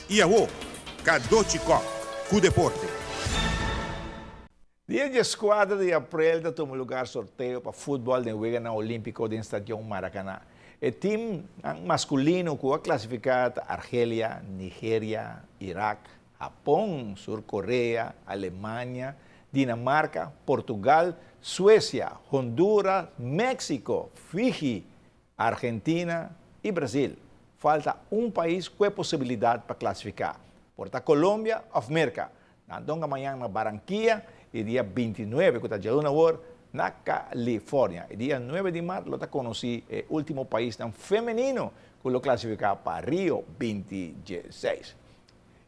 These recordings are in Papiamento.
Y awo, Cadochi Kock cu deporte. Dia 14 di april ta tuma lugar sorteo pa futbol den Weganan Olimpico den Stadion Maracana. E team masculino cu a clasifica ta Argelia, Nigeria, Irak, Japon, Sur Korea, Alemania, Dinamarca, Portugal, Suecia, Honduras, Mexico, Fiji, Argentina y Brasil. Falta un pais cu e posibilidad pa clasifica. Por ta Colombia of Merca. Nan ta hunga mañan na Barranquilla y dia 29, cu ta djaluna awor, na California. E dia 9 di maart lo ta conoci e ultimo paisnan femenino cu lo clasifica pa Rio 2016.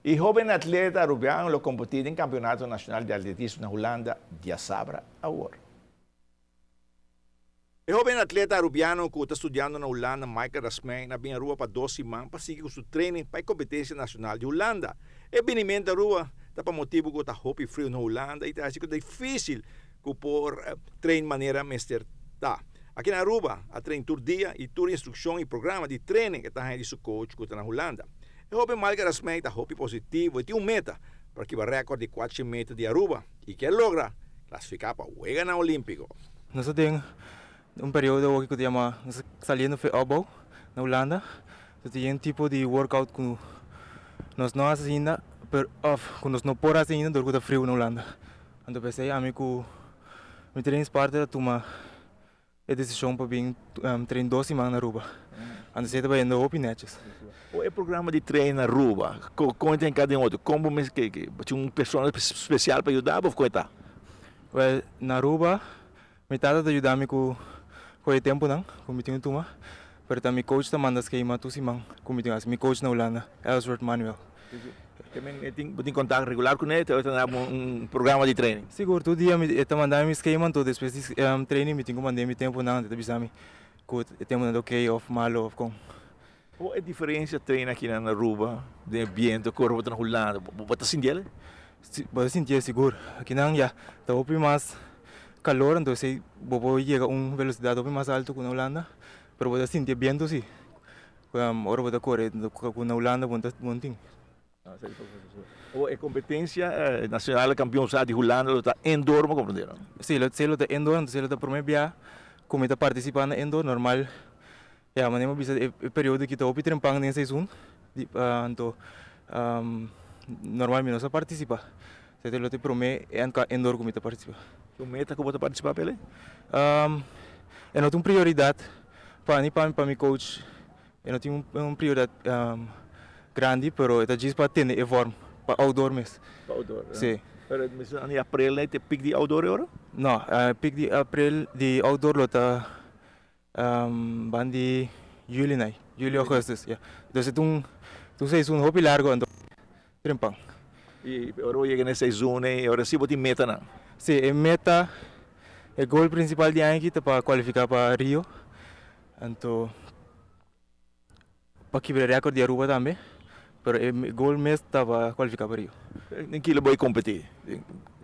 E hoben atleta Arubiano lo competi den Campeonato Nacional di Atletismo na Hulanda diasabra awor. E hoben atleta Arubiano cu ta studiando na Hulanda, Michael Rasmijn, a bin Aruba pa 2 siman pa sigui cu su training pa e competencia nacional di Hulanda. E binimento Aruba ta pa motibo cu ta hopi frio na Hulanda y ta asina dificil cu por train manera mester ta. Aki na Aruba, a train tur dia y tur instruccion y programa di training cu ta di su coach cu ta na Hulanda. E hoben Michael Rasmijn ta hopi positivo y tin un meta pa kibra record di 4 meter di Aruba y kier logra clasifica pa Weganan Olimpico. Nos tin un periodo cu ta yama nos saliendo for opbouw na Hulanda. Nos tin un tipo di workout cu nos no ta haci ainda, pero of cu nos no por haci ainda door cu ta frio na Hulanda. Anto pesey ami cu mi training partner a tuma e decision pa bin train 2 siman na Aruba. Anto esey ta bayendo hopi netjes. E programa di train na Aruba, con tin cada otro? Con mes cu un persona special pa yuda of con ta? Well, na Aruba, mi tata ta yuda mi cu e tempo nan, cu mi tin tuma. Pero tambe mi coach ta manda schema tur siman cu mi tin. Mi coach na Hulanda, Ellsworth Manuel. Tambe tin contacto regular cu ne, tin un programa di training. Sigur, tur dia mi ta manda mi schema, anto despues di training mi tin cu manda mi tempo nan, ta bisa mi cu e tempo nan ok of malo of con. Cua e diferencia train aki na Aruba, di biento, core na Hulanda, bo ta sinti e? Bo ta sinti sigur. Aki nan ya, ta hopi mas calor, anto bo por yega un velocidad hopi mas halto cu na Hulanda, pero bo ta sinti biento si. Ora bo ta core cu na Hulanda bo no tin. E competencia nacional campeon di Hulanda ta indoor, mi a comprende, no? Si, lo ta indoor, anto ta prome bia cu mi ta participa na indoor, normal. Ja, manera mi bisa e periodo aki ta hopi trempan den seizoen. Anto normal mi no sa participa. Esey lo ta e prome indoor cu mi ta participa. E meta cu bo ta participa pele? E no ta un prioridad pa mi, pa mi coach. E no tin un prioridad grandi, pero e ta djis pa tene e vorm, pa outdoor mes. Pa outdoor? Si. Pero na april ta peak di outdoor ora? No, peak di april di outdoor lo ta ban di juli nai, juli augustus, ja. Dus e ta un seizoen hopi largo, anto trempan. Y ora bo yega na e seizoen ey, ora si bo tin meta nan? Si, e meta, e goal principal di aña aki ta pa cualifica pa Rio. Anto pa kibra record di Aruba tambe, pero e goal mes ta pa cualifica pa Rio. Den kilo bo a competi?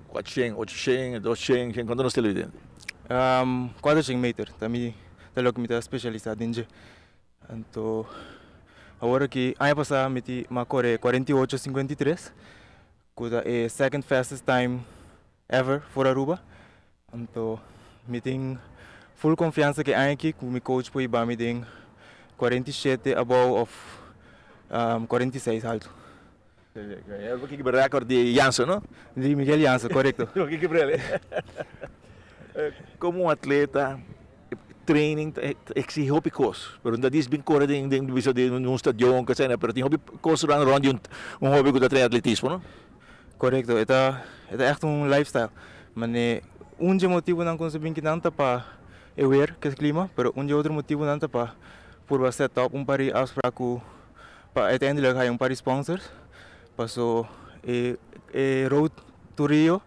400, 800, 200, cuanto nos televidente? 400 meter, ta mi ta loke mi ta specialisa den dje. Anto awor aki, aña pasa mi ti mi a core 48:53, cu ta e second fastest time ever for Aruba. Anto mi tin full confiansa cu e aña aki cu mi coach por hiba mi den 47 abou of 46 halto. Bo kibra record di Jansen, no? Di Miguel Jansen, corecto. Bo kibra ele. Como un atleta, training ta exige hopi cos, pero no ta dis bin core den bisa den un stadion, pero tin hopi cos rond di un hoben cu ta train atletismo, no? Corecto, e ta echt un lifestyle. Mane un di e motibonan cu nos a bin kinan ta pa e weer, cu e clima, pero un di otro motibonan ta pa purba set up un par di afspraak cu pa uiteindelijk haya un par di sponsors. Paso e road to Rio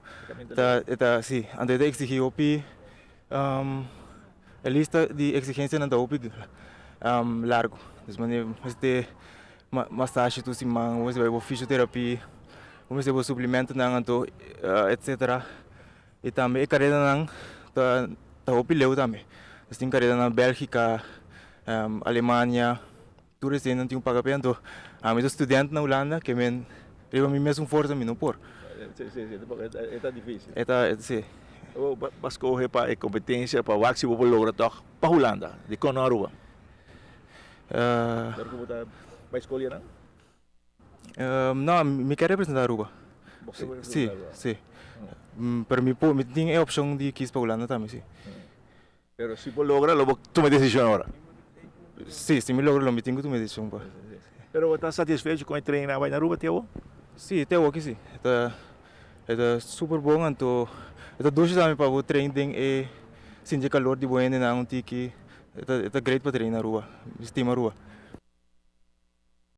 ta si, anto e ta exigi hopi, e lista di exigencianan ta hopi largo. Dus mane mester massage tur siman, bo mester bai bo fisioterapia, bo mester bo suplementonan anto etcetera. Y tambe e caredanan ta hopi leu tambe. Nos tin careda na Belgica, Alemania, tur esey nan tin cu paga pe, anto Ami ta student na Hulanda, ke men riba mi mesun forsa mi no por. Si, si, si, e ta dificil. E ta, si. Bo a scoge pa e competencia pa wak si bo por logra toch pa Hulanda, dikon no Aruba? Dor ku bo ta bai skol ya nan? No, mi ke representa Aruba. Bo ke representa Si, Aruba? si. Pero mi por, mi tin e opcion di kies pa Hulanda tambe, si. Pero si bo logra lo bo tuma e decision ora? Si, si mi logra lo mi tin ku tuma e decision pa. Pero bo ta satisfecho con e train a bai na Aruba te awo? Si, te awo ki si. E ta e ta super bon anto e ta dushi tambe pa bo train den e sinti e calor di bo hendenan un tiki. E ta e ta great pa train na Aruba. Mi stima Aruba.